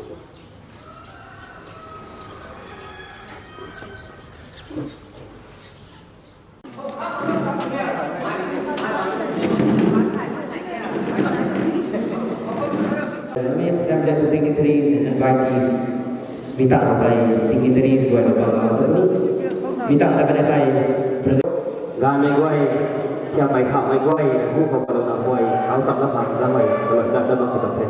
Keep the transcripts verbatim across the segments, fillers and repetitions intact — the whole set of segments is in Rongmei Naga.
Main assemblage of dignitaries and invitees. Mi tangv tei dignitaries guay ta bam la tu. Mi tangv ta kanei tei present. Ganmei guay, thiammei thaumei guay, hu khou kalou na guay, au sam na khang zangmei, kalou dat dat bam khou tang the.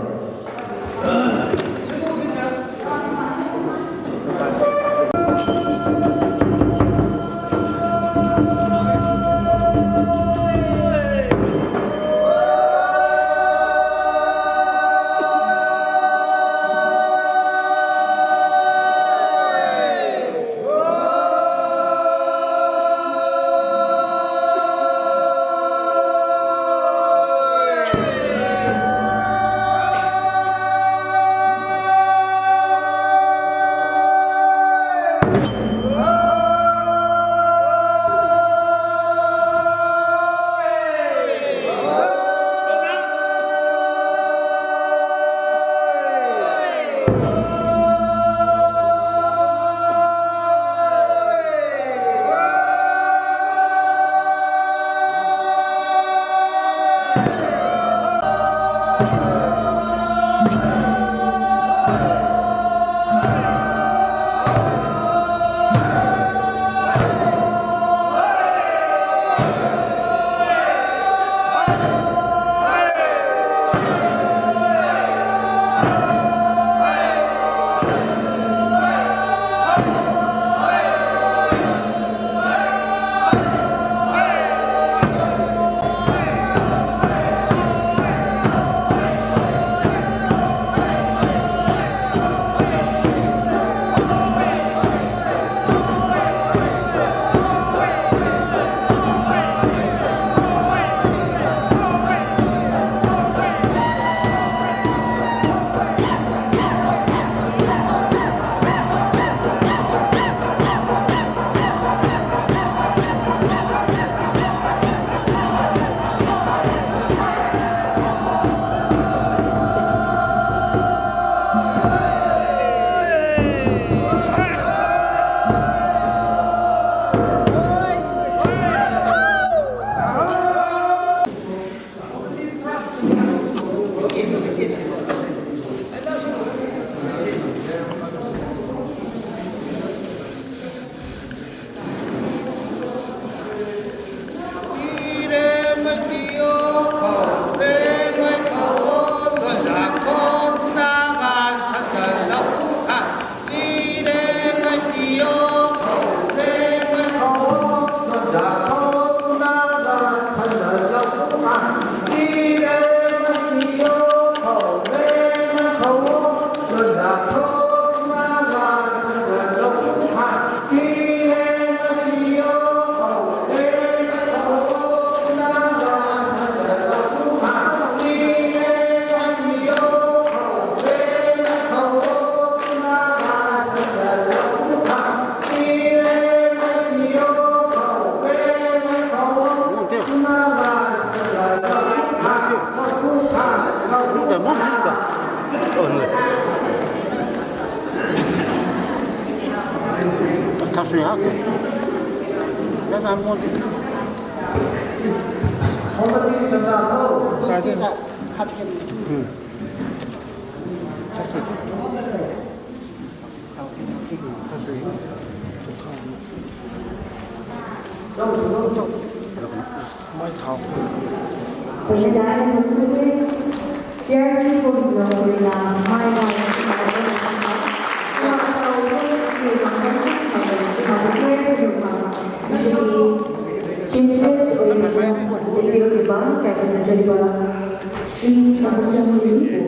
Shri Sambucham Lili.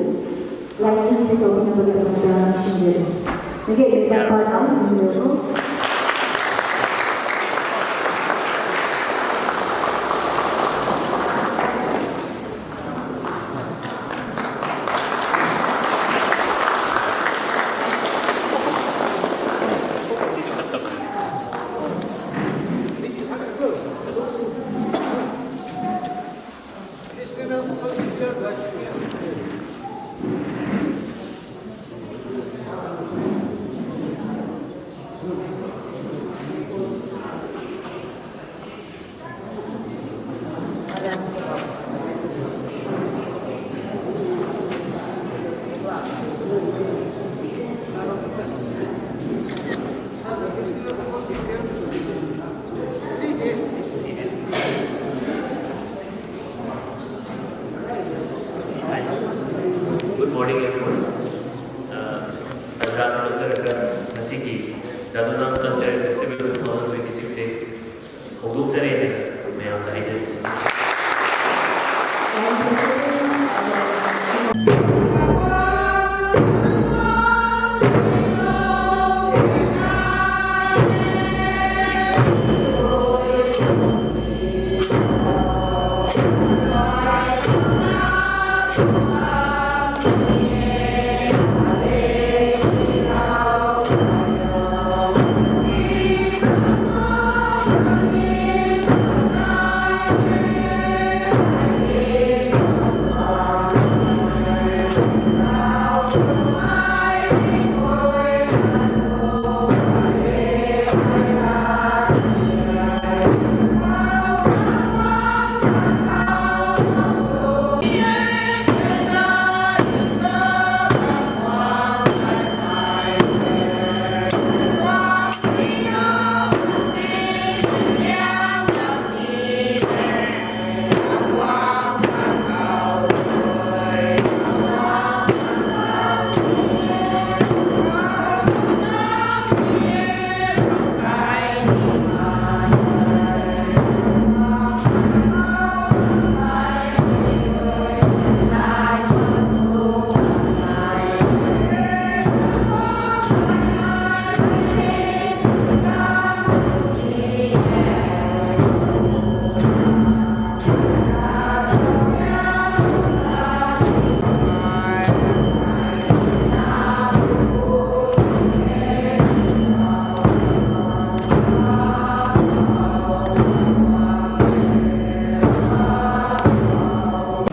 Line se tau na bata samcha shinde. Nge beta pa tau na bata. Ravsilu Zaraga, ꯉꯁꯤꯒꯤ Jadonang Cultural Festival two thousand twenty-six ꯁꯦ ꯍꯧꯗꯣꯛꯆꯔꯦ ꯍꯥꯏꯅ ꯃꯌꯥꯝꯗ ꯍꯥꯏꯖꯔꯤ꯫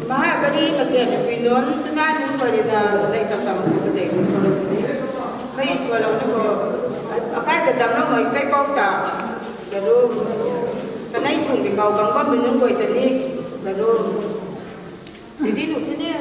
Mahabali kati mei pui lun twna nunc khou rui na lei tak tam khou kazei khou salou puni. Mei salou ni khou, akai kadam na mei kaipouc ta, kalu, kanei sung bi kau bang bammei nunc guay ta ni, kalu, didi nu tini.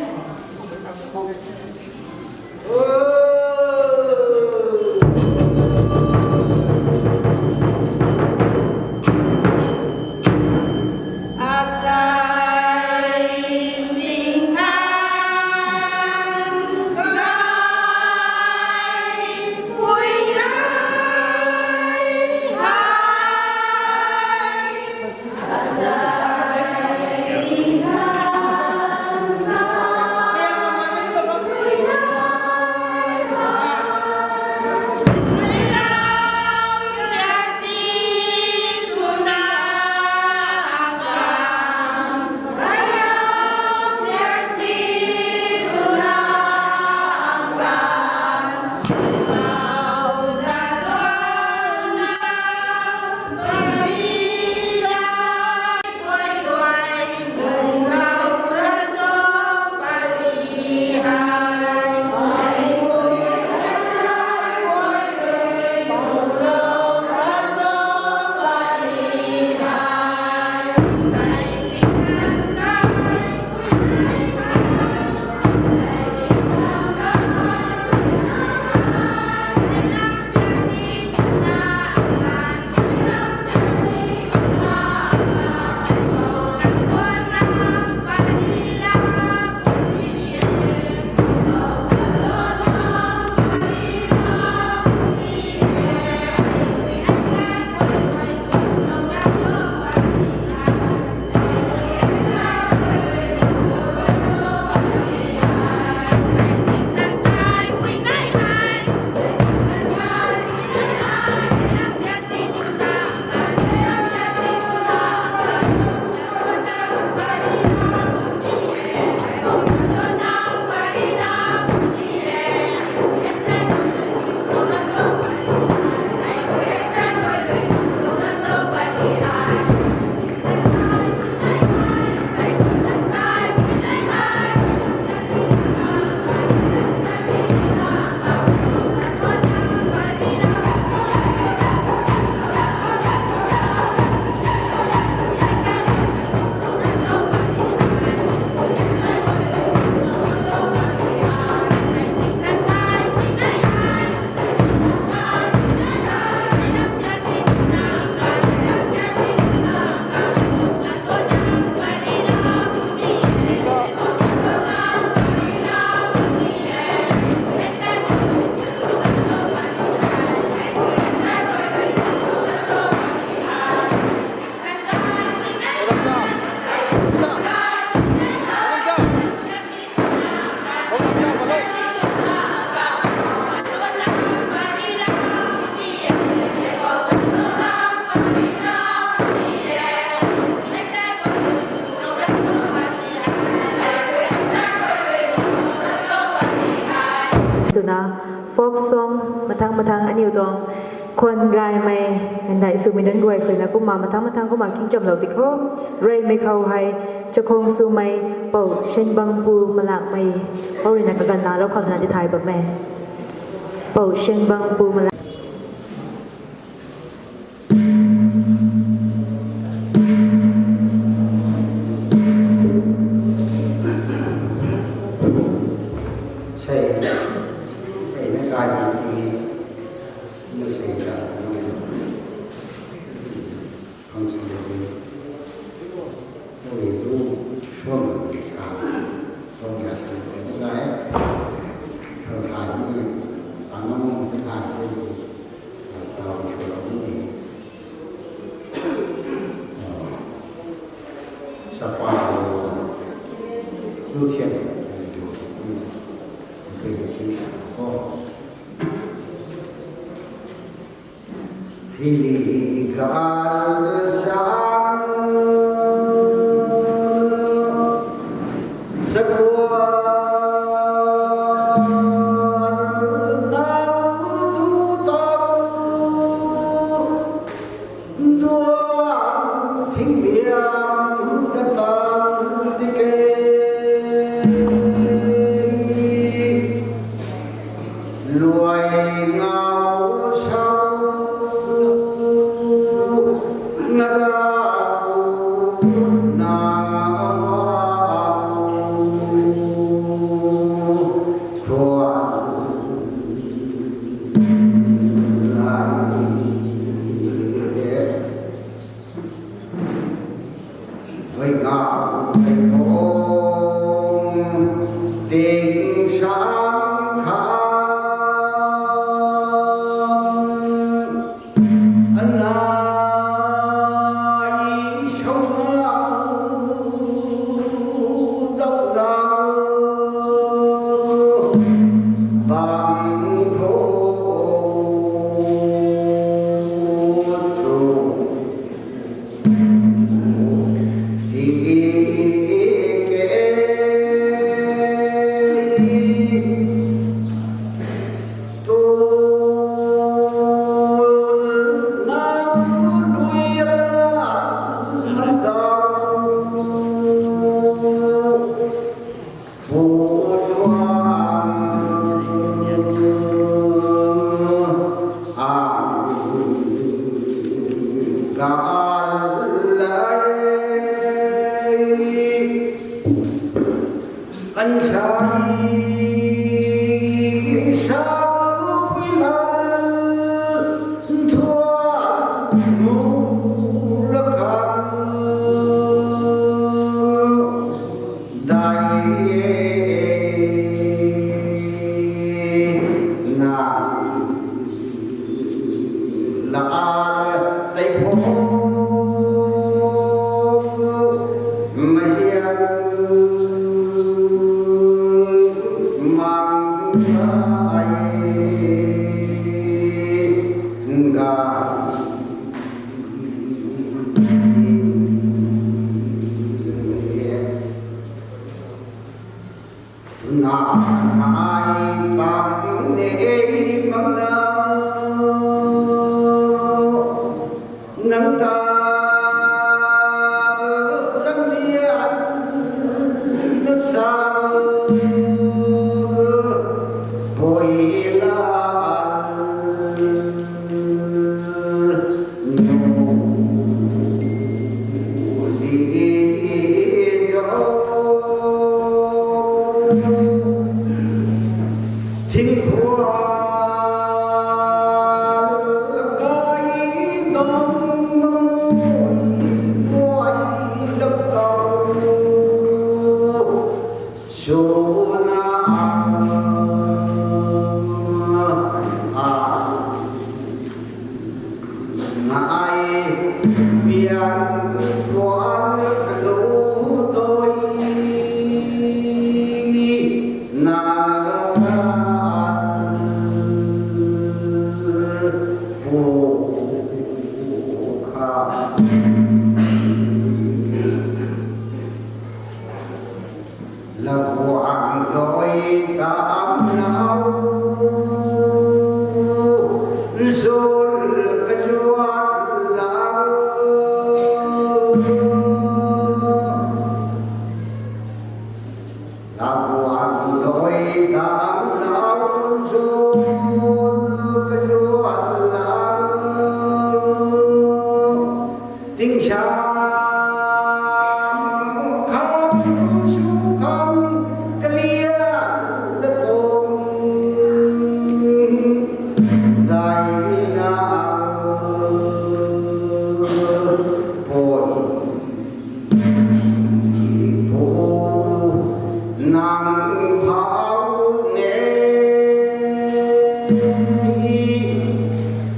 Folk song mathang mathang aniu tuang khwan gaymei, gandai swmei nunc guay khou ruina kumna mathang mathang kumna kingchamlou di kho. Reymei khou hei chakhwang swmei Pou Shenbangpu Malakmei khou ruina kaganvna lou khou ruina di thay bam e. Pou Shenbangpu Malak.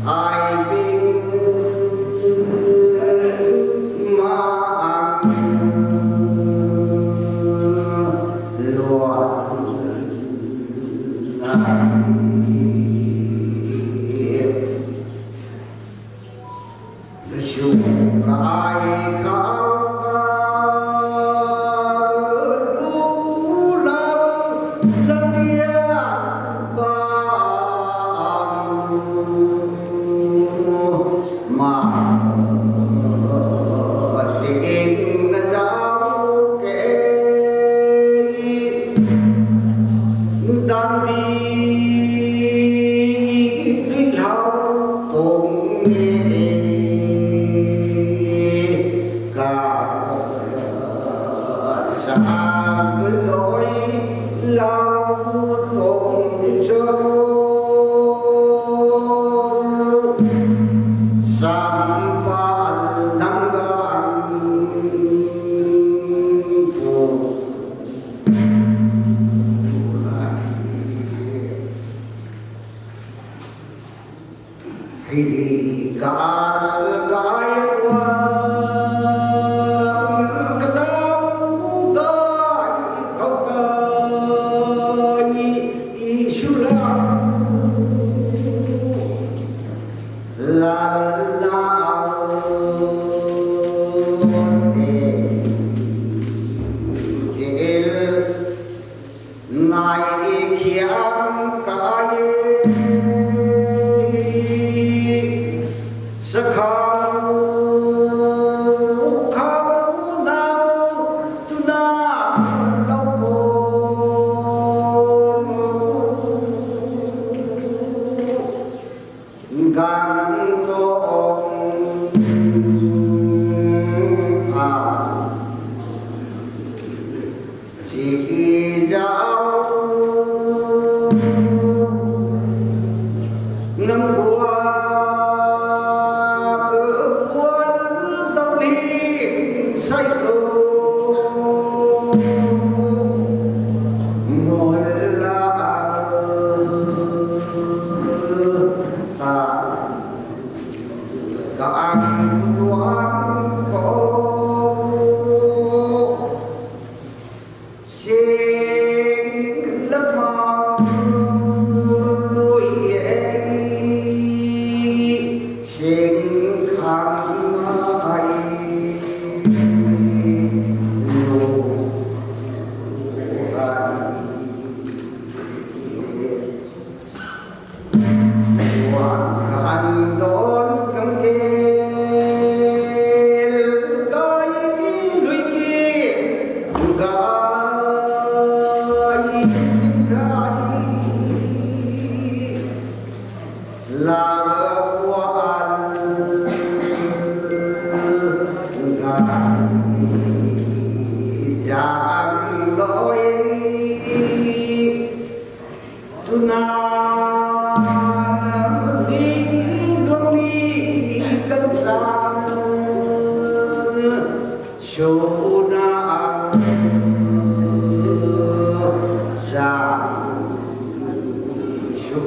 ai ping ma luan na. Sw kai khou ka lu lau lam bia bam ma sing na zau ke dan di dui lau kong e ka sa loi lau tong cho sam pa lang gan pu. Hei di ka kai kuan katau kai khou kai i sw lau lal na au te kel nai khiam kai e. Sakhau khou nau tuna lou ko gang tuang a si zau nang guak guan dau ni sai lo ngol la ta ka ang tuang ko sing lama lui e sing khang ai lu ai Wan khan dawn kang kel kai lui ki kai tin thai la wan kai zang loi. Tuna ni bang ni kan sa suna sa su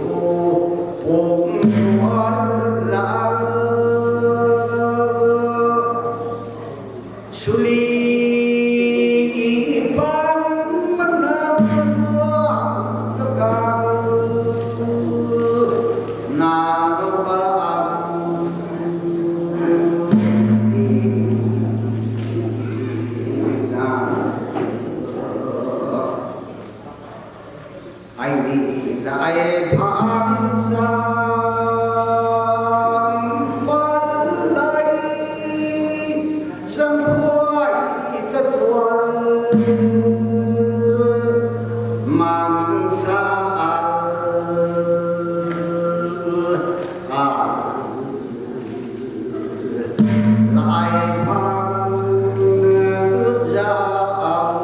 pung tuan la suli pang mana lua kakau na pa na ai ni lai phang sam pan lai sam huai ta tuan mang sa a lai phang zau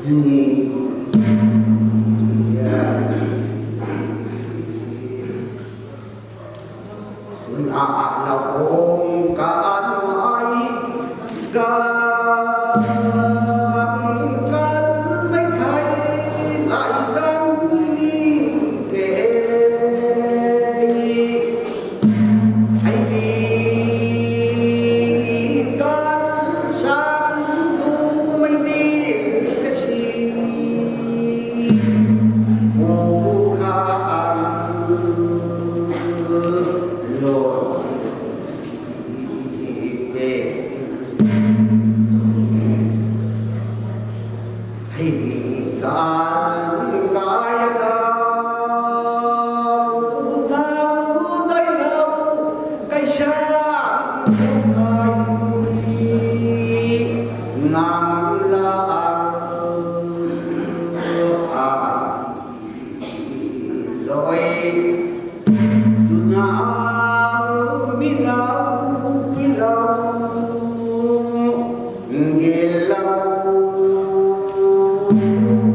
ni Mukha ang lo pe. Hei kan kai na, na dai na, kai sa kai ngam la a. Loi, tuna, mi nau, pi nau, nge lau,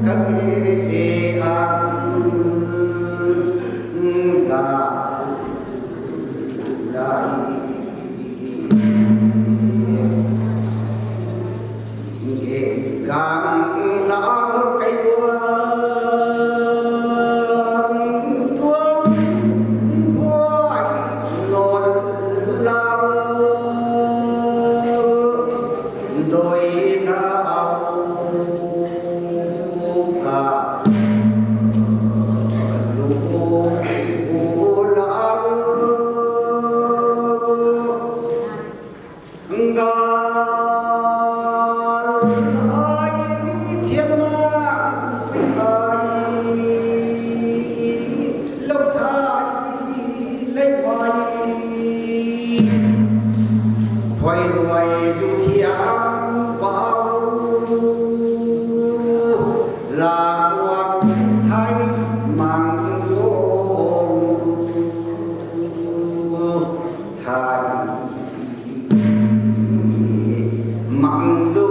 kage a, nga, lai. Pui luai lu thiam pau, la guak thai mang lo thai mang tu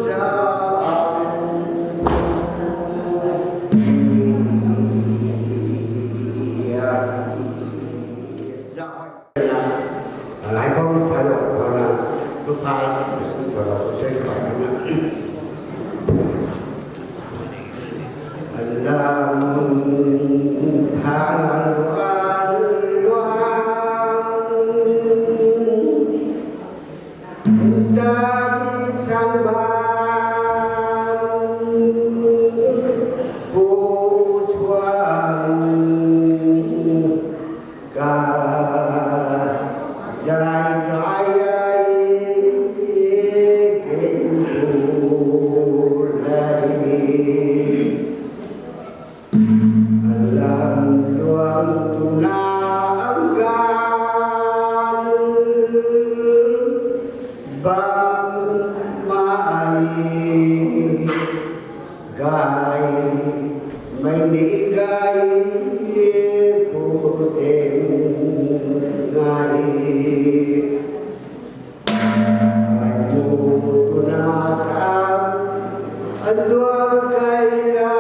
za. Lai bam thailou thouna, luphai thailou sei khou na. Lam thailou luang, dai sang bam, pu suan. Ka zai kai ai ken ku lai. Lam luang tuna ang gan bam mai. Gai, mei ni gai, pu teng ngai. Ai mu tuna ta, an duang kai na,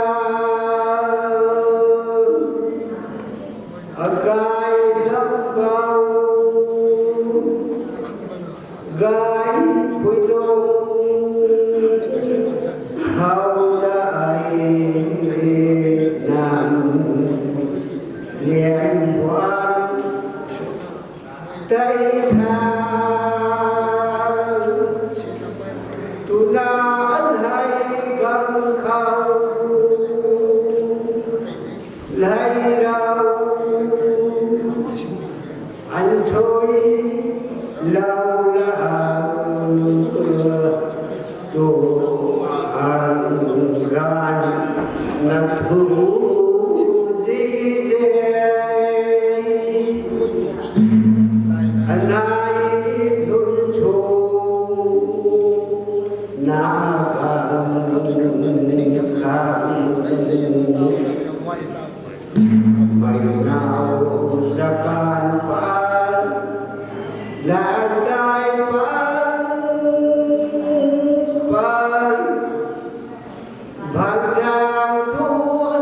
a gai lam bau. Gai pui nung how ta ai nam lian buan tei tha tuna an hai gam khou lai rau an soi lau la tu an gan na thu zi de anai lun cho na gan kan. Mei nau zakan pan, lan dai pan, pan, Bangzang thu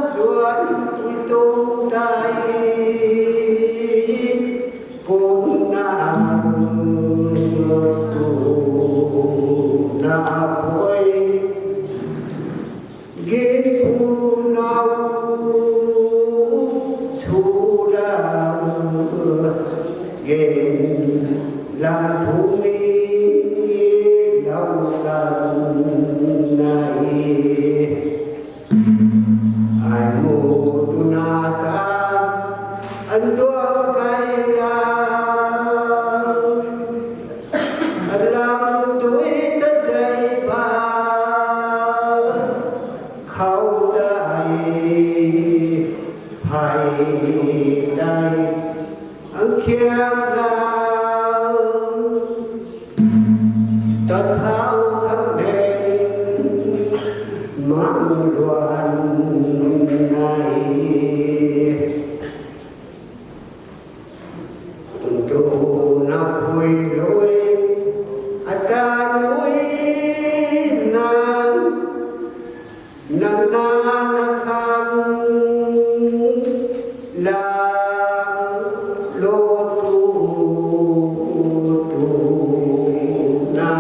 nchuan pui tuang tei, kumna tu na pui, gin phu nau sula, gin lang thu mi lou kan nai. Ai mu tuna ta, an duang kai la, alam tui ta zai ba, khou dai, phai dai, ang khiak la, ta thau khang nen, man luan nai. Ntu na pui lui, ata lui na, nang na na khang la lo tu, tu na.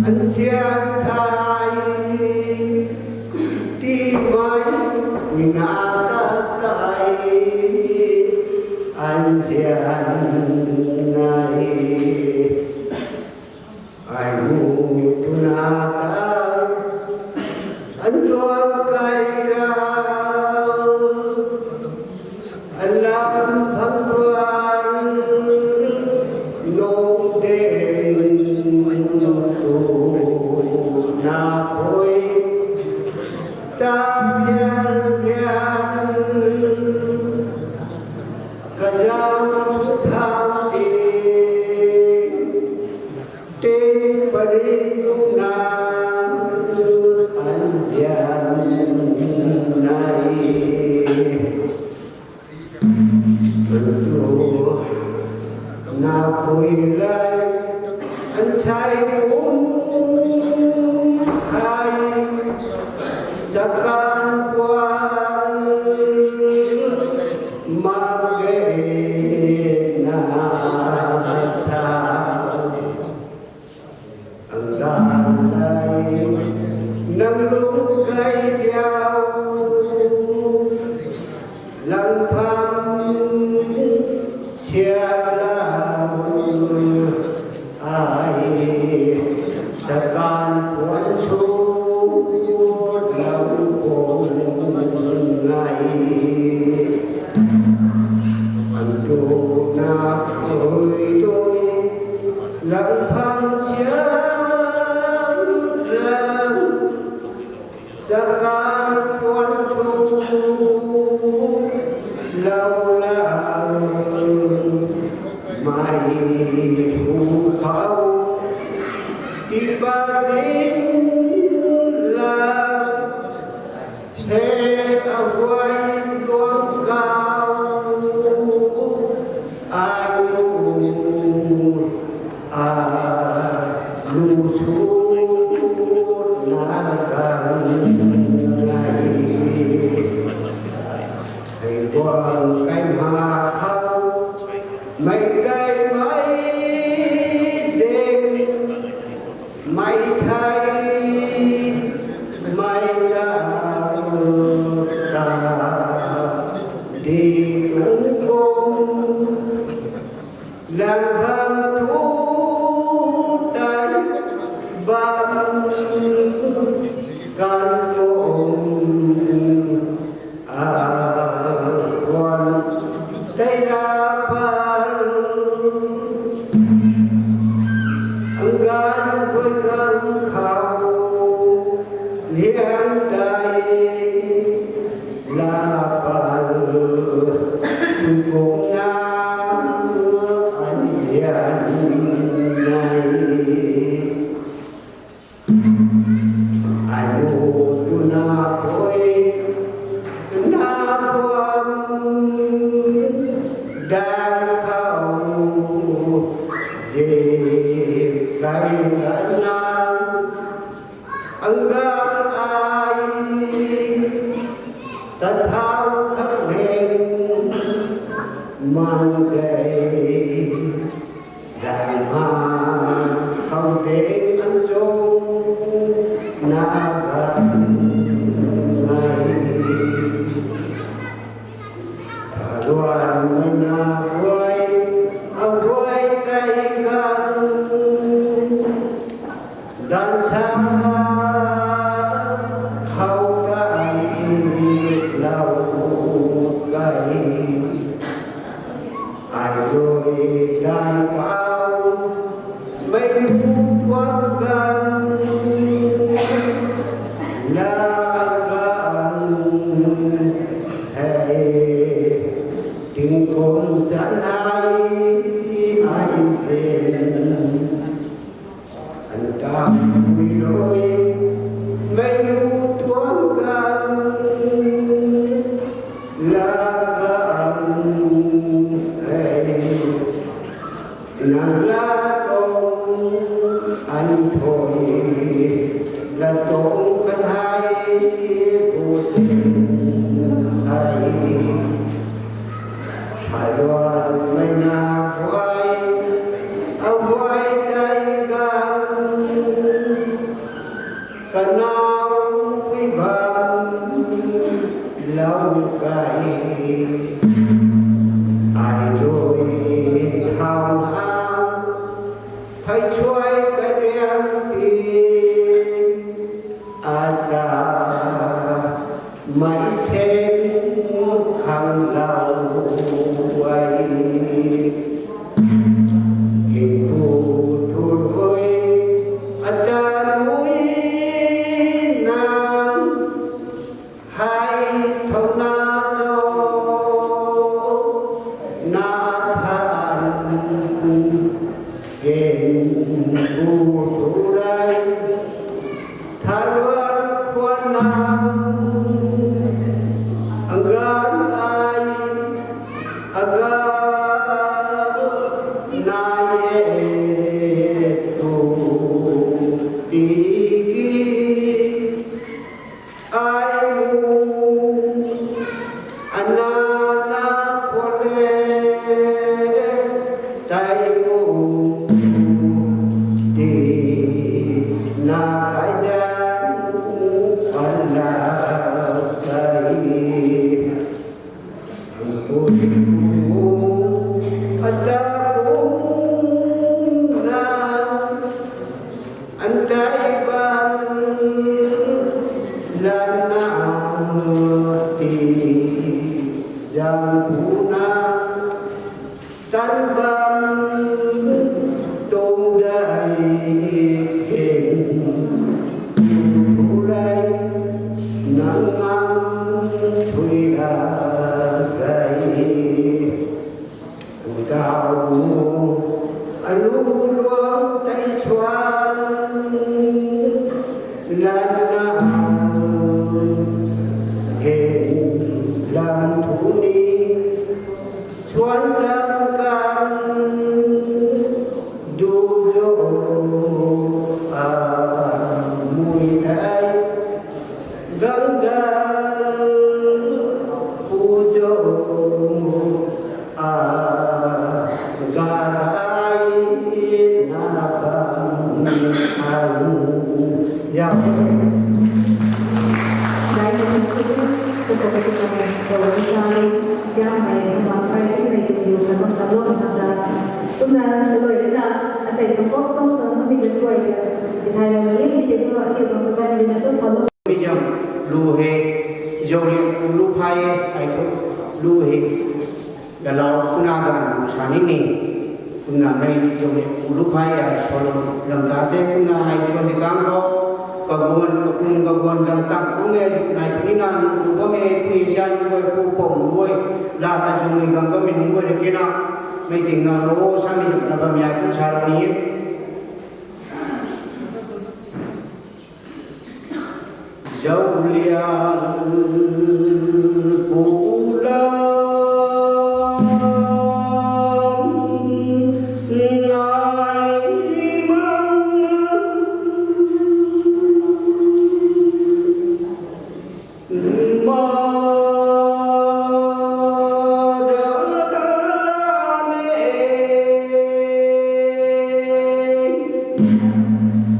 An sian thai ti mai, mi na ta tai, an sian nai. Ai mu tuna ta, an duang kai la, alam phang tuan, nung den tu na pui, ta bian bian, kazau su thau ti, ting pari nung na, an zian nai. Ntu na pui lai, an sai kum hai, chakan puan ma ge na sa. Ang gan lai, nang lung kai diau, lang pham siak lau ai, chakan puan su lau pung nai. An tu na pui lui, lang pham siak lau, chakan puan su lau lau, mai hu khou, tipa ding lau, he aguay duang kau, ai lu, a lu su na gan nai. Hei guang kai ma khou, mei kai mei ding, mei thei, mei ta, ta, di tung bum, lang bam tu tai, bam, kan bum. A, puan tei la pal, ang gan bui gan khou, liang tei la pal, tui kung na an lian nai. Ai mu tu na pui, na puam, dan khou, zip kai gan na, ang gan a Aganv nai, kaluan mei na guay, aguay tei ganv, danc sana khou tei lou kei. Ai lui danv khou mei nu tuang ganv, la ganv hei, tingkum chan hei ai zin. Antam mi lui, mei nu tuang ganv, la ganv hei, nang la tuang an thoi, la tuang kan hei, bu tin hei. Thaluan mei na guay, aguay tei ganv, kanau pui bam lou kei. Ai lui thau na, thei chuay kariang ti, ata mei seng khang lou ai. Ginpu thu lui, ata lui nang hei thau na cho, na than, ginpu thu lui, thaluan khwan nang, aganv ai, aganv nai e tu, tiki ai mu, ana na khwan e, tei mu, ti na kai zan, ana tei. Ata kum na, an tei bam lana ti, zang pu na, tan bam tung dai hin, pu lei nang ngam thui ra gei. Tau, alu luang tei suan, lana, hen, lam thu ni, suan tang kan, du zo, a, mui dai, gang dai, pu zo, a, ga dai, na bam, an, yau. Dai na kan sini, tu ko kasi kami, ko kasi kami, ya mai, ma kai, mai tu yu, na bam, na bam, na da. Tumna, ko ina, asai ko kok song song, mi ko ko ina, ithai lo ni, mi ko ko, mi ko ko, mi ko ko, mi ko ko. Mi jam lu he, Zoulip lu phai, ai thu lu he. Galau kuna gan lu sa ni ni. Kumna mei Zoulip lu phai ai solo lam ta te kumna ai solo ni kang ko. Kaguan, kakun, kaguan dang tang kung e, zuk nai puni na lu lu bam e, puni sian lu e, pu pom lu e. La ta zung ni gang bam e lu e, le kena. Mei ting na lo, sa mi zuk na bam ya, kum sa lo ni. Zaulian pulam nai mang ma ja ta la me.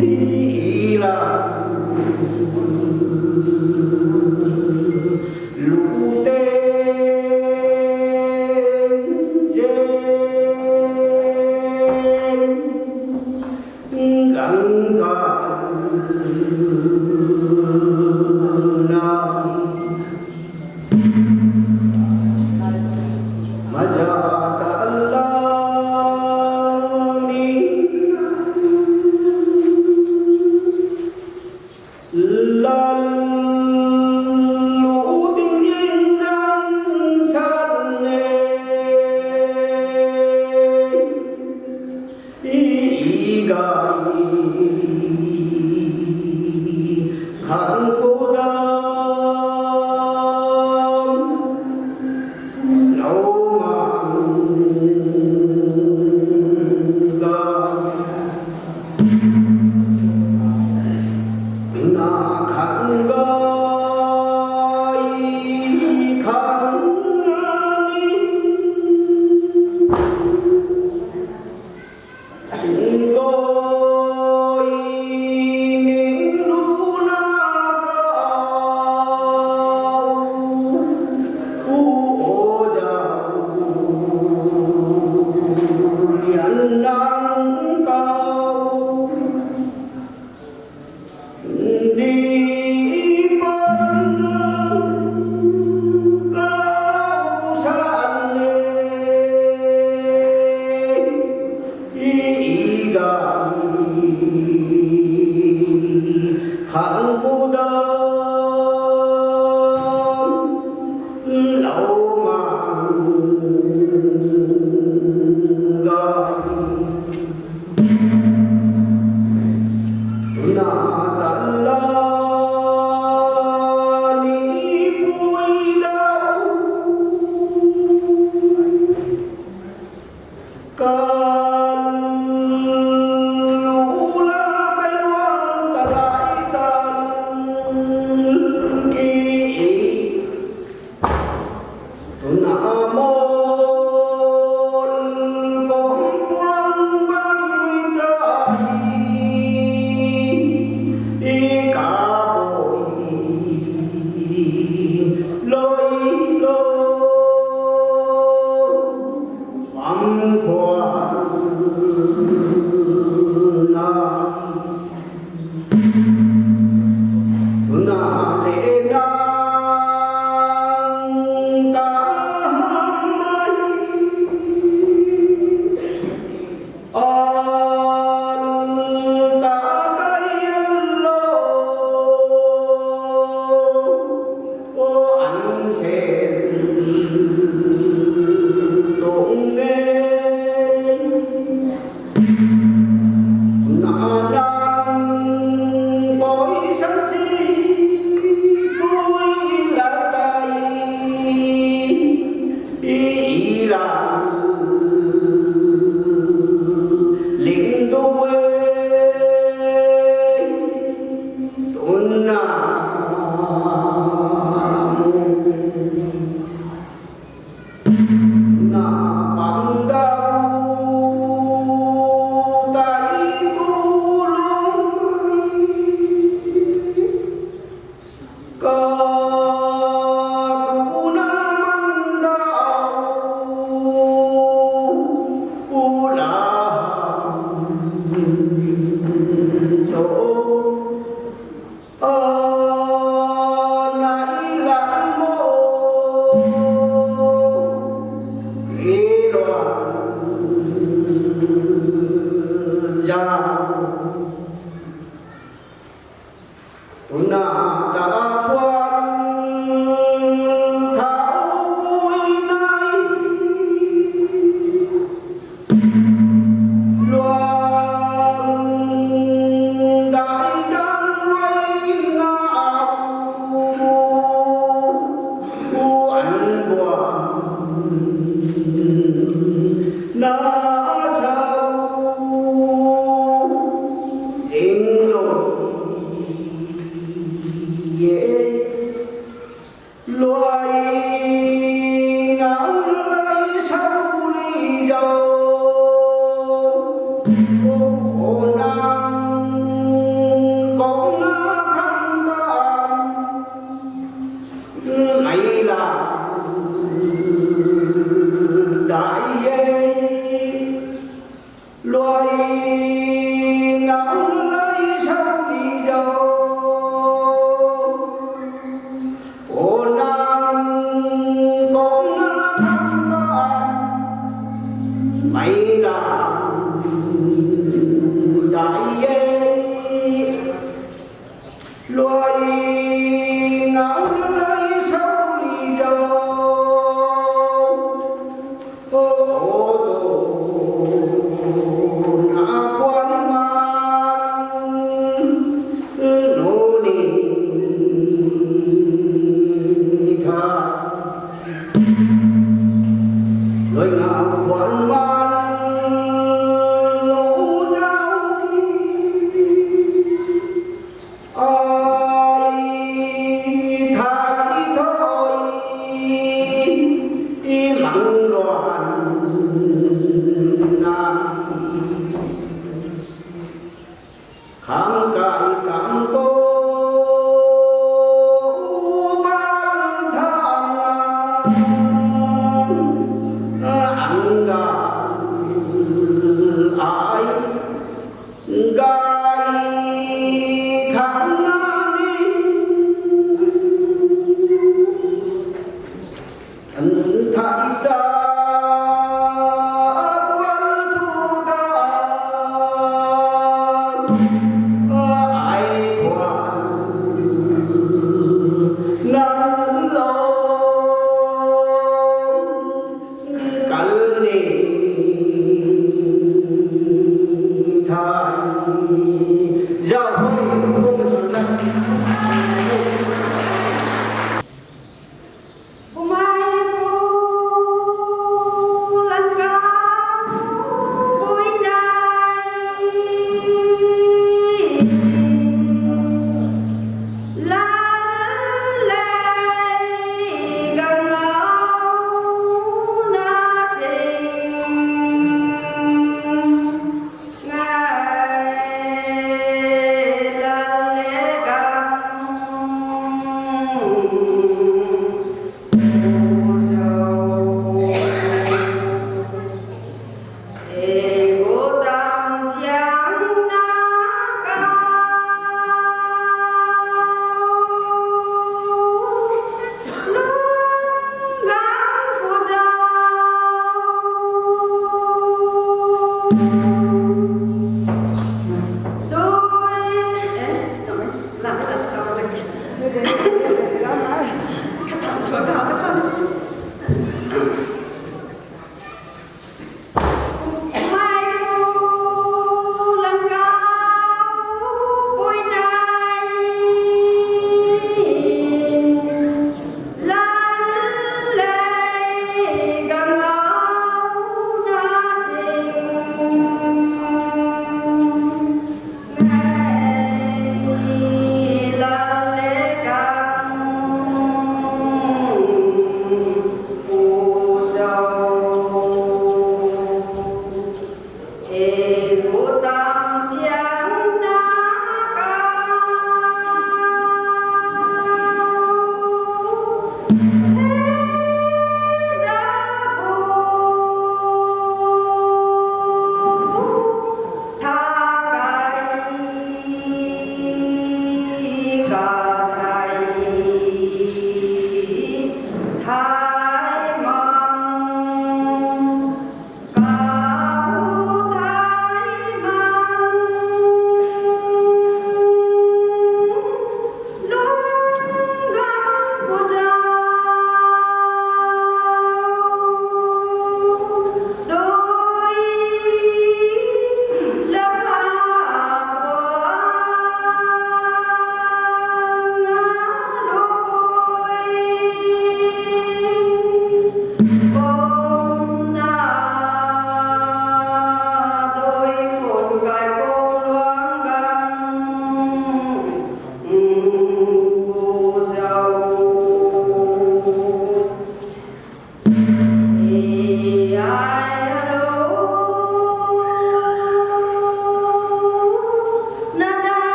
Ila. Lu ting yin dan san ne. I, i ga i. Khang ku dam. Lo man ga. Na khang ga i khang na ni. Goi ning lu na kau, u o zau, lian nang kau. Ndi pan kau san e, i, i ga i, khang ku dam, lo man ga i. Na tan la ni pui dau. Kan lu la kai luang ta lai tan ki. Tuna mon kong puang bang ta i, i ka poi loi lo. Bam khwan na. Tuna le nang ta hamh mai. An ta kai an lo. O an sen tuang e. Na nang poi san si pui la tai. I, i la ling du e. Tuna na pang dau tai tu lung. Ka tu na man dau u la cho. A, nai lam mo, i luan zau. Tuna ta suan thau pui nai. Luang dai dang luai na au, u an buan na sau zing lo ye. Luai ngau lai sau li zau. O, o nang kong na khang ta. Nai la dai e. Luai ngau lai sau li zau.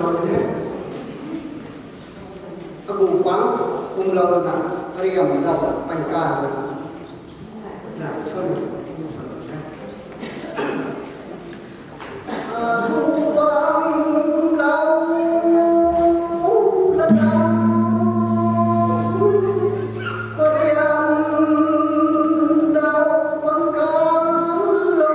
Agu pang kumlou na, ariam dau pangkan na, na swan, swan na. Agu pang kumlou na, ariam dau pangkan na.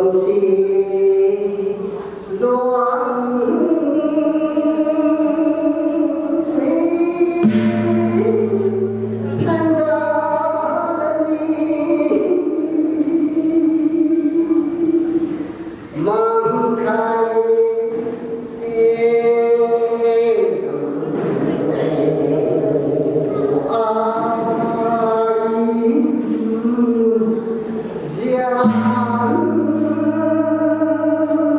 Si luang ni thangda ni mang khai e. Ai zian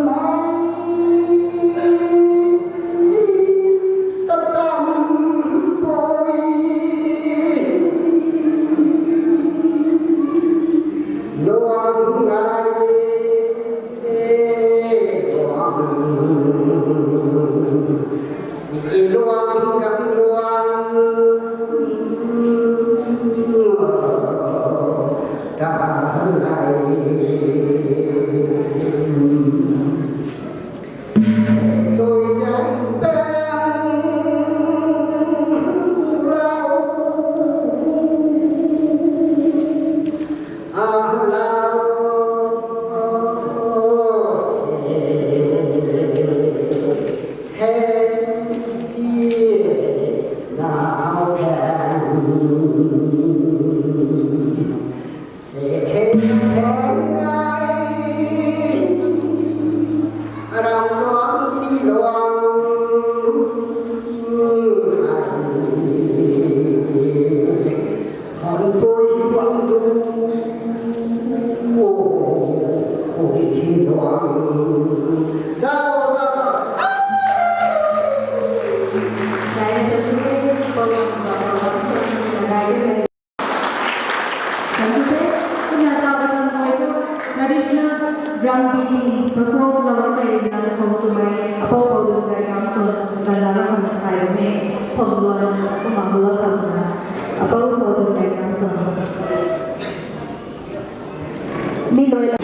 mai tatam pui luang ngai e luang si luang gam luang ta ngai. Tui zang pang rau a lau he nau pang. Traditional drum beating perform swloumei rui na khou swmei apou Paudun Gay Kamson ganv la ram khang thay bam e. Pham luan kumna lua khang na apou Paudun Gay Kamson. Mi loi la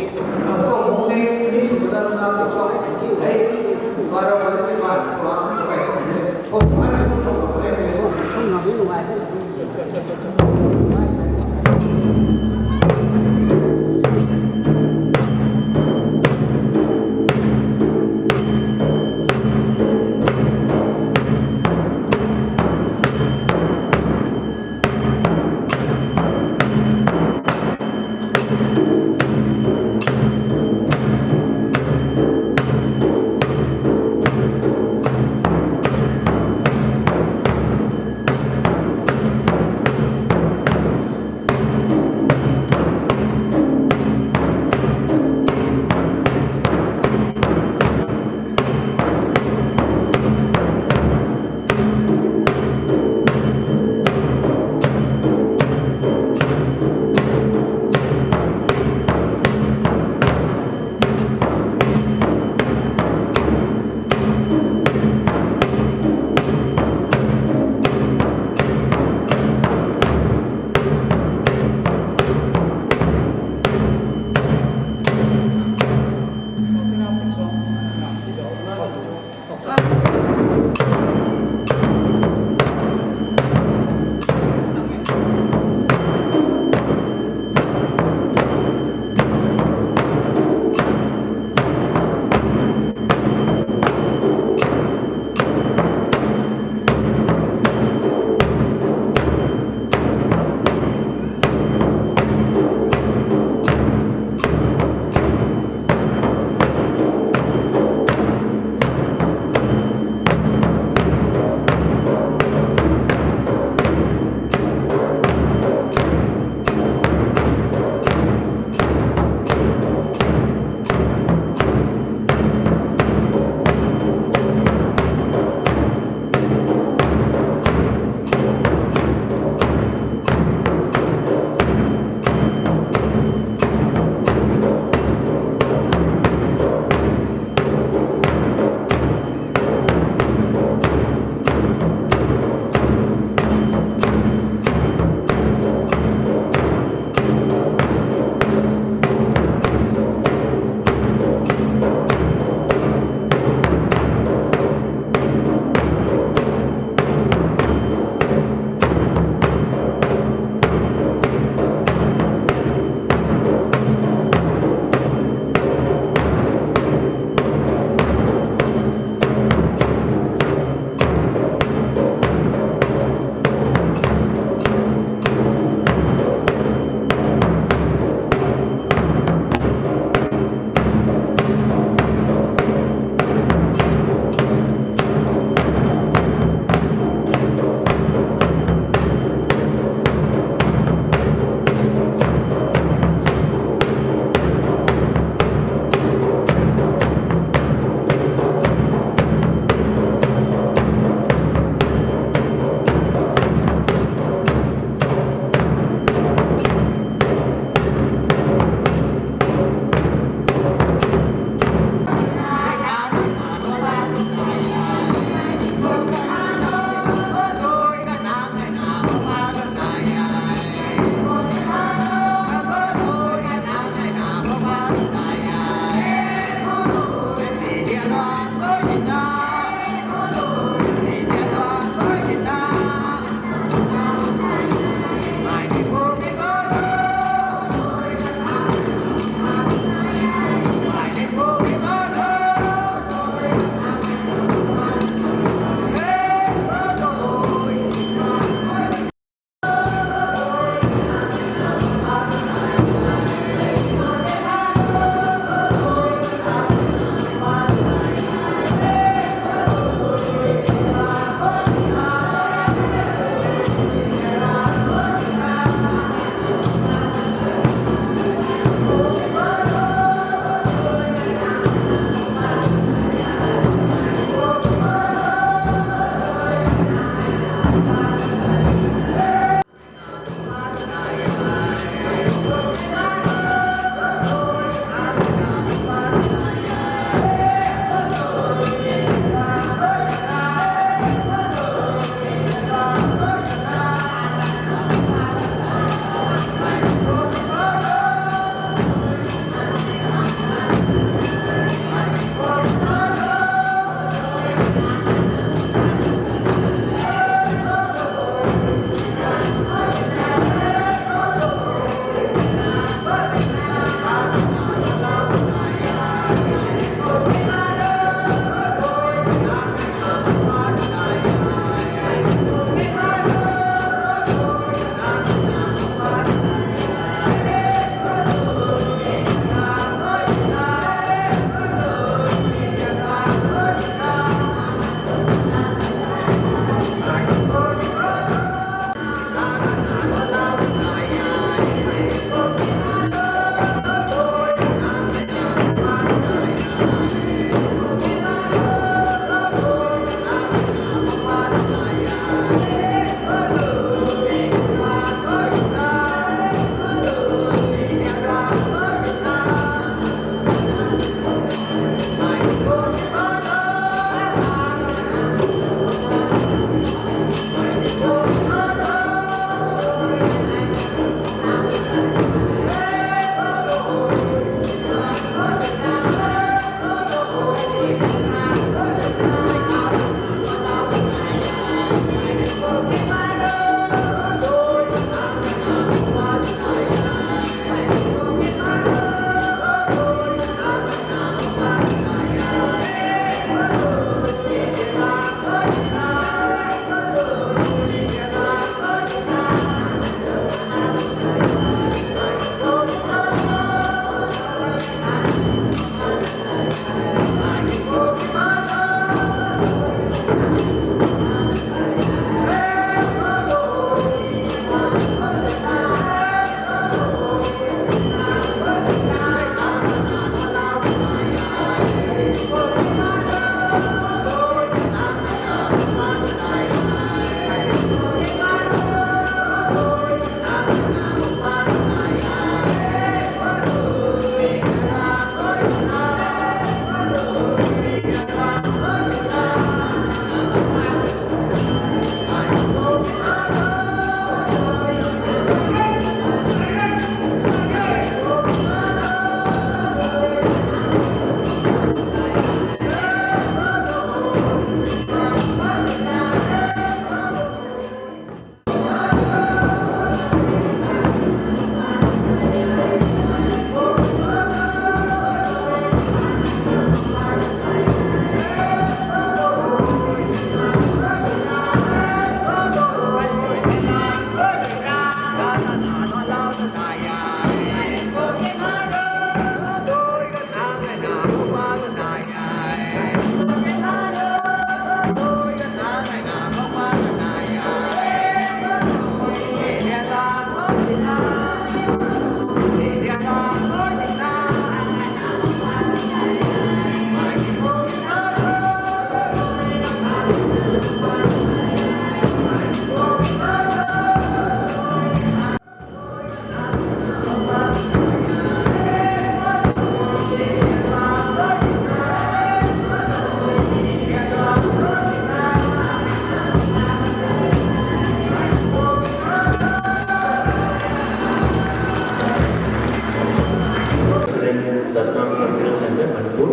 President, Jadonang Cultural Centre, Manipur.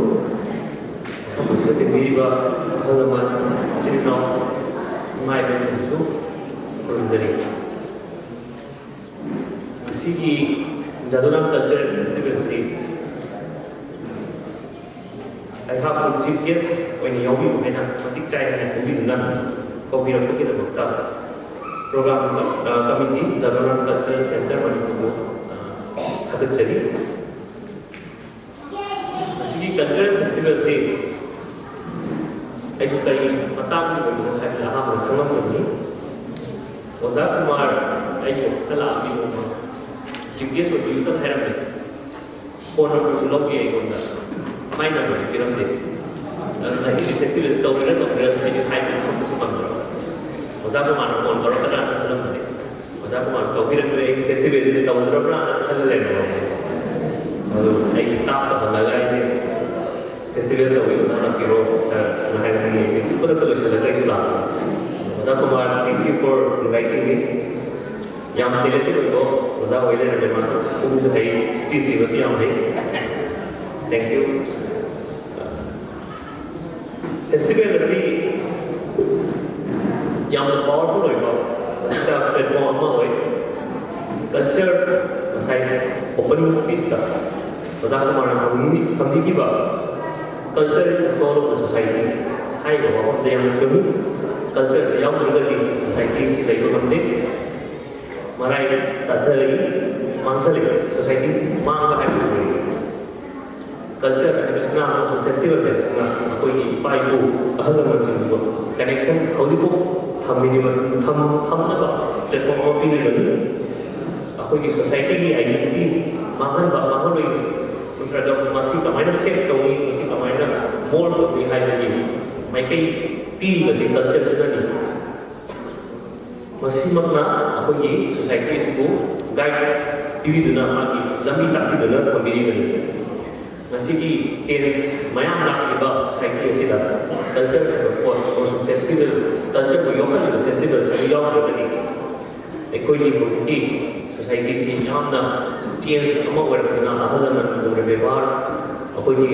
Sila tingmiriba, ahal lamei, chirinau, ngai ben su, kurunzari. Sigi Jadonang Cultural Festival si, ai hap chief guest oina yaubi bu hena, matik chai hena, kubi nunga, kobi ra kuki na bakta. Program, uh, committee, Jadonang Cultural Centre, Manipur, uh, khatak chari. Asigi cultural festival si, ai su kai matang ni ko hai la ha ko thangam ni. Oja Kumar, ai ko kala ni ko. Chief guest ko yu tang hai ram ni. Phone number su lou ki ai ko na. Mai number ki ram ni. Asigi festival tau ni tau ni ai ni hai ko su bam. Oja Kumar phone karo kana na su lam ni. Oja Kumar tau hi ram ni festival ni tau ni ram na kan le na. Adu, ai staff ta hang lagai ni. Festival tau hi na ki ro sa na hai ni ni. Ko ta lo sa la kai la. Oja Kumar, thank you for inviting me. Yam tele tele ko, oja hoile na ma sa, kum sa hai, speech ni ma sa yam hai. Thank you. Festival asi yamna powerful oiba, ata platform ama oi. Culture, masai opening speech ta, Oja Kumar na khamdi, khamdi kiba, culture is the soul of the society. Hai ko ba, yamna chumi, culture si yam tu ka di, society si lei ko khamdi. Marai ta thali, mang sali, society mang ka hai ko. Culture hei sina, amasung festival hei sina, akhoi ki paipu, ahal lamei sing ko connection, hou di ko, tham ni ma, tham, tham na ba, platform ama pi ni ba ni. Akhoi ki society ki identity, mahan ba, mahan rui, ultra dog masi kamei na shape tau ni, masi ka Maikai pi masi culture sina ni. Masi makna akhoi ki society si bu guide pibi duna, maki lambi takpi duna thambi ni. Masi ki change mayam na iba society si da culture ko ko su festival, culture ko yoka ni festival si yoka ni. Akhoi ni masi ki society si yamna change ama wer na ahal laman ko re bebar akhoi ni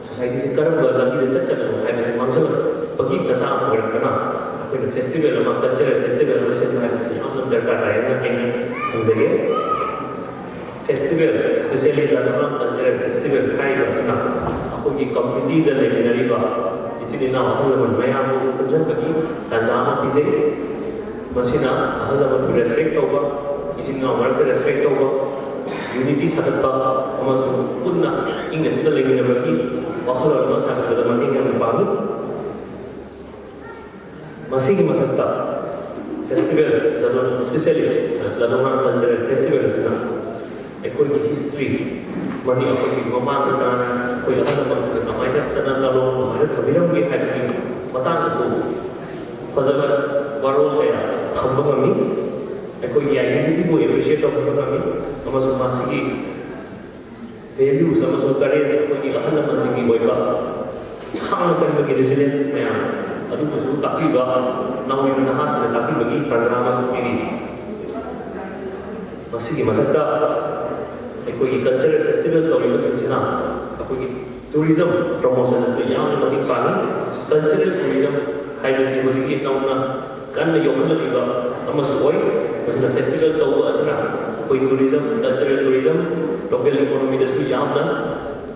society si karam ba lambi de zat ka hai masi mang sa pagi ka sa ama wer na akhoi ni festival ama culture festival ama si hai masi yamna darkar hai na aina thang zage. Festival, especially Jadonang cultural festival kai ba sina, akhoi ki community da legendary ba, ichini na ahal laman mayam bu kunjan pagi tanza ama pi zage. Masina ahal laman respect tau ba, ichini na respect tau ba, unity satat ba, ama su kunna ingna sina legendary ba ki, wakhala ma satat ba mating yam pa bu. Masi ki mathak ta festival, Jadonang, especially Jadonang cultural festival sina, akhoi ki history, mani akhoi ki mamang ka tana, akhoi ahal laman sina kamai na chana kalong, kamai na thabiram ki hai ki matang su, fazana warol kaya thamba kami, akhoi ki identity ko appreciate tau kami, ama su masi ki value, ama su courage, akhoi ki ahal laman sing ki boi ba. Khang kan ba ki resilience mayam. Adu ko su takpi ba, nawi na ha sina takpi ba ki tanza ama su ki ni. Masi ki mathak ta, akhoi ki cultural festival tau ni masi sina, akhoi ki tourism promotion su yamna mating pa ni, cultural tourism, hai masi masi ki nauna, kan na yoka na iba, ama su oi, masina festival tau ba sina, akhoi tourism, cultural tourism, local economy da su yamna,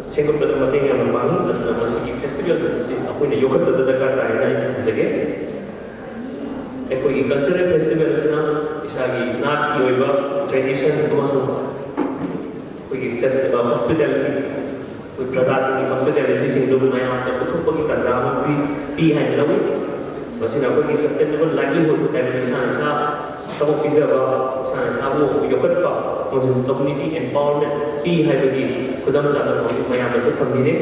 sengkap ka mating yamna pa ni, masina masi ki festival si, akhoi na yoka ka darkar hai na zage. Akhoi ki cultural festival sina, isa ki nat ki oi ba, tradition, ama su, akhoi ki festival, hospitality, akhoi praja sing ki hospitality sing lung mayam ta puthuk pagi tanza ama pi, pi hai na wi. Masina akhoi ki sustainable livelihood, kai mani sa sa, tamo pizza ba, sa sa bu yoka pa, masina community empowerment, pi hai ba ki, kudam chana ko mayam ta su tham ni ne.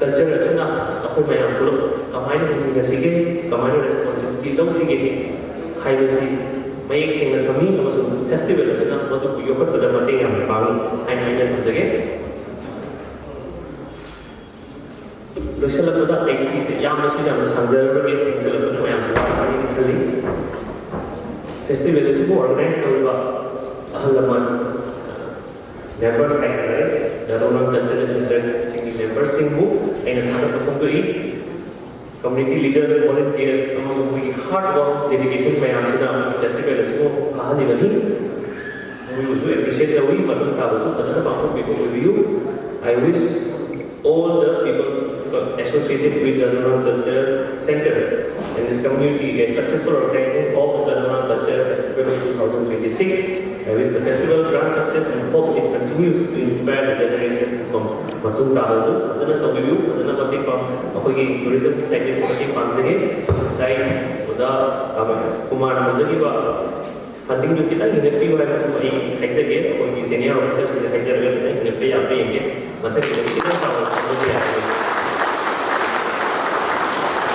Culture asina, akhoi mayam puluk, kamai na hindi na sige, kamai na responsibility lou sige, hai na si, mayek sing na kami, ama su festival asina, matu ku yoka pa da mating yam pa ni, hai na aina zage. Loisala ko da H P si yamna su yamna sangzar ba ke ting sala ko da mayam su wa ni thali. Festival si bu organize tau ba ahal laman members hai kare, Jadonang Cultural Center sing members sing bu, aina thakhat ko tu i, community leaders, volunteers, ama su ki hard work, dedication mayam sina festival si bu kahani na ni. Mui su appreciate tau i, matung ta su, kazana bang ko bi ko bi yu. I wish all the people associated with Jadonang Culture Center and this community a successful organizing of the Jadonang Culture Festival two thousand twenty-six. I wish the festival grand success and hope it continues to inspire the generation to come. Matung ta su, kazana tau bi yu, kazana mating pang, akhoi ki tourism ki side se mating pang zage, sai, oja, kama, Kumar, oja ki ba, funding tu kitang hina pi hai su ai hai zage, akhoi ki senior officer sing hai zage, kitang hina pi ya pi ye, mathak ki kitang tau su ya.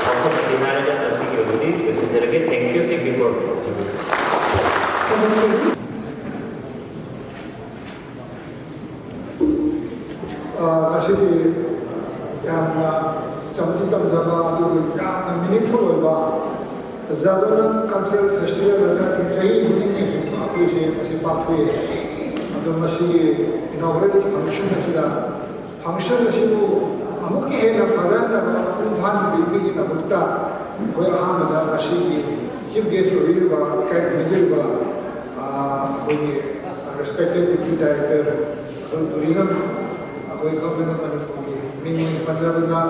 Akhoi ki senior officer sing ki, thank you, thank you for. Asidi yamna chamdi chamzaba, adu yamna meaningful oiba Jadonang Cultural Festival na kum chahi hini ni akhoi si masi pak thui. Adu masi inaugurate function na sida function na sibu amuk ki hena phalan na kum phan bi bi ki na bukta. Akhoi ahamna da masi ki chief guest ri ba kai committee ba, akhoi ki respected deputy director, akhoi tourism, akhoi government of Manipur ki ming ming panjab na,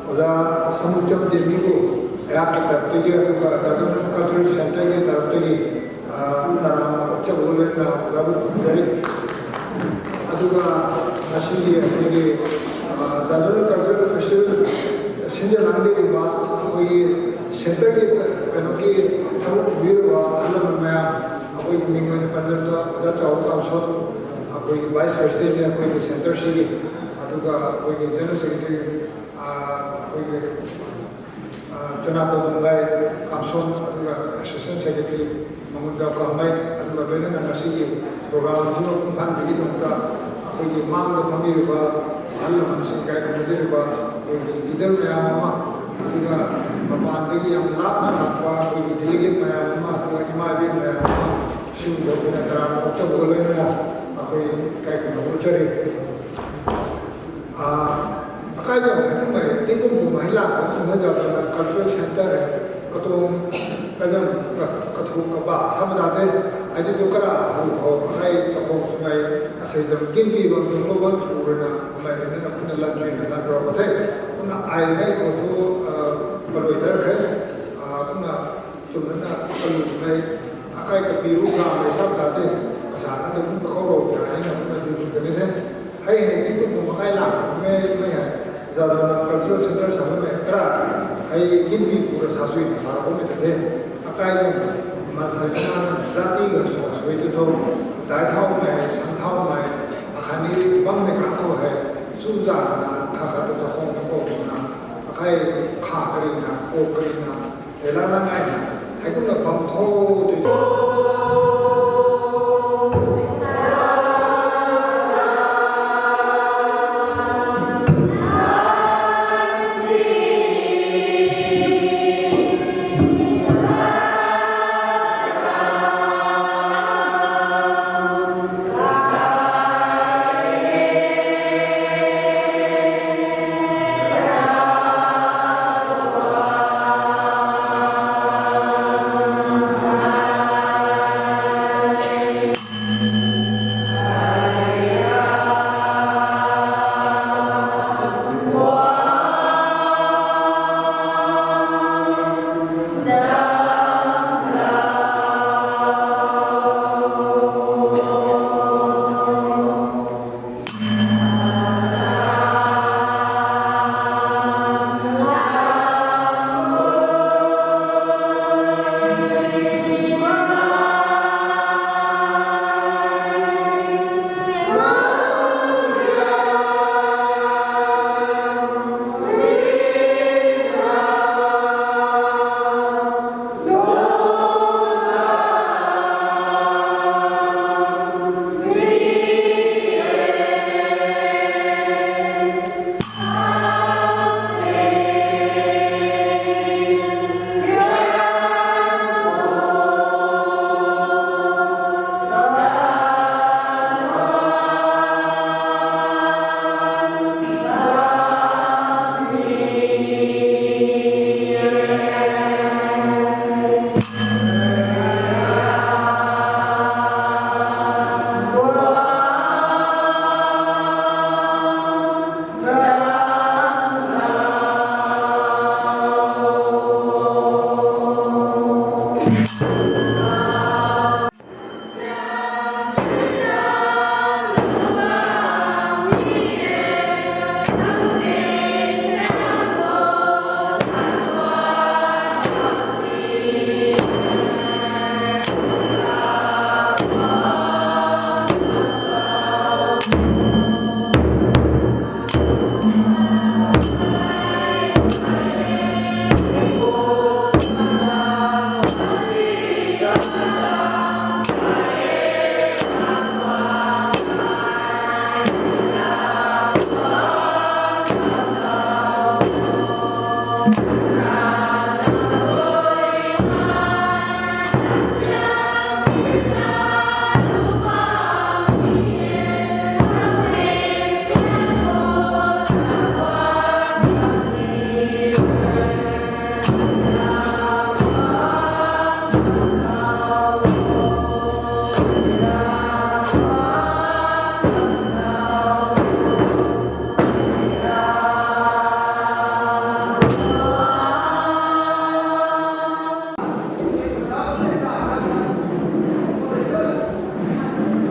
oja Samut Cham Temi ko, ayak ki tarap tei ki, aduga Jadonang Cultural Center ki tarap tei ki, ah, taram chak bole na, oja bu dari. Aduga masi ki, akhoi ki, ah, Jadonang Cultural Festival, sinja lang de ba, akhoi ki center ki, kano ki, tharu bi ba, alam maya, akhoi ki ming ming panjab na, oja Chao Kamsot, akhoi ki vice president ni, akhoi ki center si ki, aduga akhoi ki general secretary, ꯑꯩꯈꯣꯏꯒꯤ ꯆꯨꯅꯥ ꯇꯧꯗꯨꯡꯒꯥꯏ ꯀꯥꯝꯁꯣꯟ, ꯑꯗꯨꯒ assistant secretary ꯃꯉꯣꯟꯗ ꯈꯨꯔꯨꯝꯃꯩ, ꯑꯗꯨꯒ ꯂꯣꯏꯅꯅ ꯉꯁꯤꯒꯤ program ꯑꯁꯤꯕꯨ ꯄꯨꯡꯐꯥꯍꯟꯕꯒꯤꯗꯃꯛꯇ ꯑꯩꯈꯣꯏꯒꯤ ꯃꯥꯡꯗ ꯐꯝꯕꯤꯔꯤꯕ ꯑꯍꯜ ꯂꯃꯟꯁꯤꯡ, ꯀꯥꯏ ꯈꯨꯔꯨꯝꯖꯔꯤꯕ ꯑꯩꯈꯣꯏꯒꯤ leader ꯃꯌꯥꯝ ꯑꯃ, ꯑꯗꯨꯒ ꯃꯄꯥꯟꯗꯒꯤ ꯌꯥꯝ ꯂꯥꯞꯅ ꯂꯥꯛꯄ ꯑꯩꯈꯣꯏꯒꯤ delegate ꯃꯌꯥꯝ ꯑꯃ, ꯑꯗꯨꯒ ꯏꯃꯥ ꯏꯕꯦꯟ ꯃꯌꯥꯝ ꯑꯃ, ꯁꯤꯒꯨꯝꯕ ꯑꯩꯈꯣꯏꯅ ꯇꯔꯥꯝꯅ ꯑꯣꯛꯆꯕꯒ ꯂꯣꯏꯅꯅ ꯑꯩꯈꯣꯏ ꯏꯀꯥꯏ ꯈꯨꯝꯅꯕ ꯎꯠꯆꯔꯤ꯫ ꯑ, ꯑꯀꯥꯏꯗ ꯍꯥꯏꯅꯤꯡꯕ ꯇꯤꯡꯒꯨꯝ ꯀꯨꯝꯍꯩ ꯂꯥꯛꯄ ꯁꯨꯝꯕ ꯖꯥꯇꯤꯅ cultural centre ꯍꯥꯏ, ꯀꯇꯣꯡ ꯀꯖꯟ ꯀ-, ꯀꯊꯨ ꯀꯕꯥ ꯁꯥꯕ ꯇꯥꯗꯦ꯫ ꯑꯩꯗꯤ ꯗꯨ ꯀꯔꯥ ꯍꯧ ꯍꯧ ꯑꯀꯥꯏ ꯆꯈꯣꯡ ꯁꯨꯃꯥꯏ ꯑꯁꯩ ꯖꯝ ꯀꯤꯡ ꯀꯤ ꯕꯝ ꯗꯨ ꯂꯣꯕꯝ ꯊꯨꯔꯅ ꯃꯥꯏ ꯂꯣꯏꯅꯅ ꯄꯨꯟꯅ ꯂꯟ ꯆꯨꯏꯅ ꯂꯟ ꯔꯧꯕ ꯊꯦ꯫ ꯄꯨꯟꯅ ꯑꯥꯏ ꯃꯩ ꯈꯣ ꯊꯨ, ꯑ, ꯄꯔꯣꯏꯗꯔ ꯈꯩ, ꯑ, ꯄꯨꯟꯅ ꯆꯨꯝꯅꯅ ꯀꯜꯂꯨ ꯃꯩ ꯑꯀꯥꯏ ꯀꯄꯤꯔꯨ ꯀꯥ ꯃꯩ ꯁꯥꯕ ꯇꯥꯗꯦ꯫ ꯑꯁꯥꯅ ꯑꯗꯨꯝ ꯀꯈꯧꯔꯧ ꯀꯥꯏꯅ ꯑꯗꯨꯝ ꯑꯗꯨ ꯆꯨꯝꯗꯕꯅꯤ ꯊꯦ꯫ ꯍꯩ ꯍꯩ ꯇꯤꯡꯒꯨꯝ ꯀꯨꯝ ꯑꯀꯥꯏ ꯂꯥꯛꯄ ꯃꯩ ꯃꯩ ꯍꯥꯏ꯫ ꯖꯥꯗꯨꯅ cultural centre ꯁꯥꯕ ꯃꯩ ꯈꯔ ꯍꯩ ꯒꯤꯟꯕꯤ ꯄꯨꯔ ꯁꯥꯁꯨꯏꯅ ꯁꯥꯔꯛꯄ ꯃꯩ ꯇꯠꯊꯦ꯫ ꯑꯀꯥꯏ ꯂꯝ ꯃꯁꯥꯏꯅ ꯖꯥꯇꯤꯒ ꯁꯨ ꯁꯨꯏ ꯇꯨꯊꯧ, ꯗꯥꯏ ꯊꯥꯎ ꯃꯩ, ꯁꯟ ꯊꯥꯎ ꯃꯩ, ꯑꯈꯥꯅꯤ ꯕꯝ ꯃꯩ ꯀꯥꯡꯊꯧ ꯍꯩ, ꯆꯨꯖꯥꯅ ꯈꯥ ꯈꯥ ꯇ ꯆꯥꯈꯣꯡ ꯆꯥꯈꯣꯡ ꯁꯨꯅ, ꯑꯀꯥꯏ ꯈꯥ ꯀꯔꯤꯅ, ꯀꯣꯛ ꯀꯔꯤꯅ, ꯍꯦꯂꯥ ꯂꯥꯡꯉꯥꯏꯅ, ꯍꯩꯒꯨꯝꯅ ꯄꯥꯡꯊꯧ ꯇꯨꯏ꯫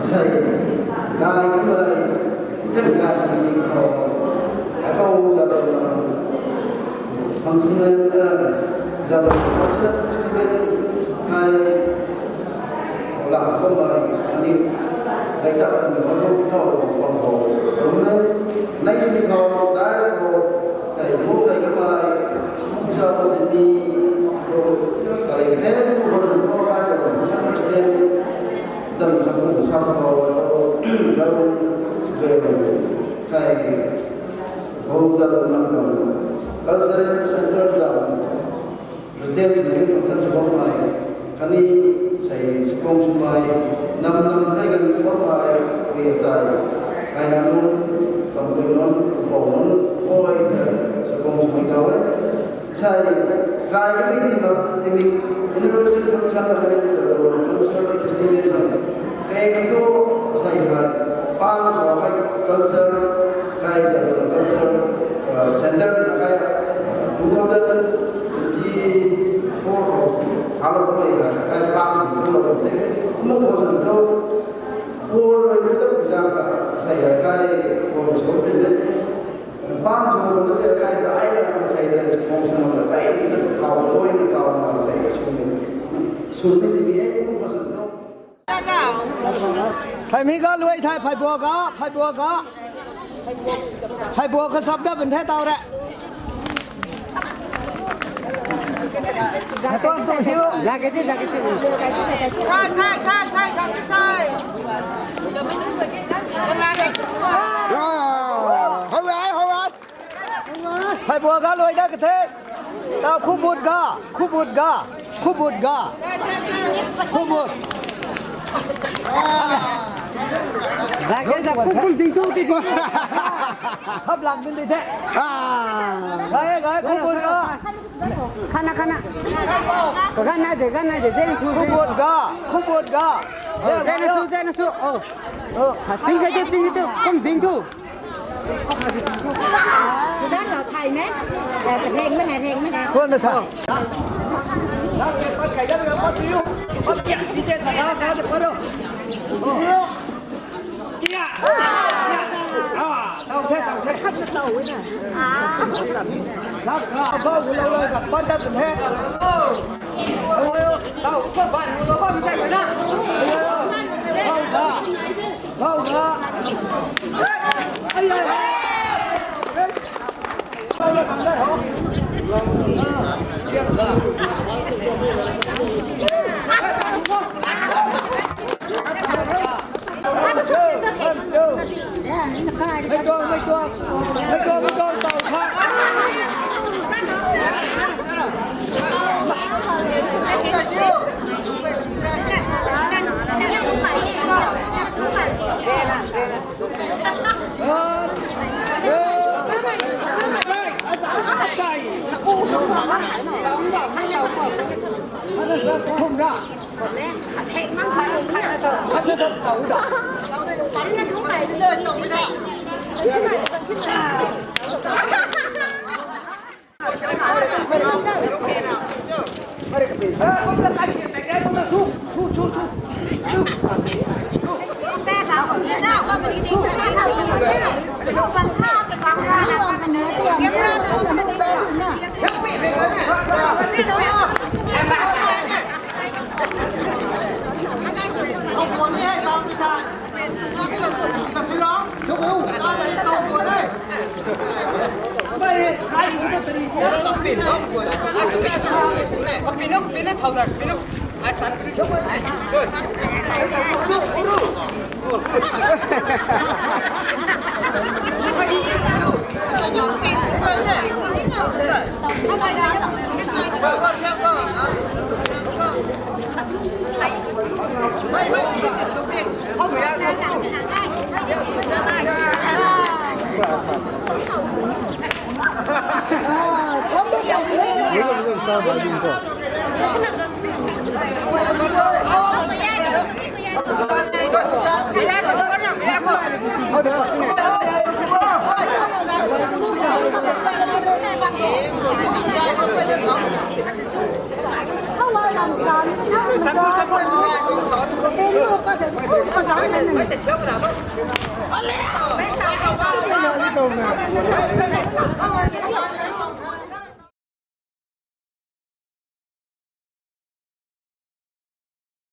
Asei, gay kamei, ithang gay kamei ni khou, aipou Jadonang, function, eh, Jadonang cultural festival, ai, lang kamei, ani, gay tak kamei, aipou khou, bam khou, rum e, nei sini khou, dai khou, gay Muk dei kamei, smuk zau zini, to, kalei the, tu ko zan ko kai zan ko chang Christian, zan sa ko sa ko, to, zau, sube, kai, ho zau nam zau, cultural center zau, Christian sw ni function sw bam hei, khatni sei sw khang swmei, nam nam thei kan bam hei, ui achai, kaina nunc, kampui nunc, kapou nunc, oi tei, sw khang swmei tau e. Sei, kai kamei tima, timi, anniversary function na kani, cultural festival hei. Kai kan thu, sei hei, pang khou hei culture, kai zat culture, uh, center na kai, two thousand twenty-four khou, hala khou hei, kai pang khou thu lou te, kumna khou san thu, por rui ni ta zang ka, sei hei kai, por sw bam te, pang khou na te kai dai na, sei dai sponsor na, dai na, kau loi na, kau na, sei sw ni, sw ni timi e, kumna khou san thu. Phai mi ga luai thei, phai bua ga, phai bua ga. Phai bua ka sap da bun the tau re. Sai, sai, sai, sai, gam sai. Hau ai, hau ai. Phai bua ga luai da ka the. Tau khubut ga, khubut ga, khubut ga. Khubut. Zak ke zak khubut ding tu ti ko. Khap lang ding di the. Ah. Gai, gai, khubut ga. Khana, khana. Ganna de, ganna de, zena su. Khubut ga, khubut ga. Oh, zena su, zena su. Oh. Oh, ching kai tu, ching kai tu, kum ding tu. Sudan lo thai me. Eh, reng me na, reng me na. Kwan na sa.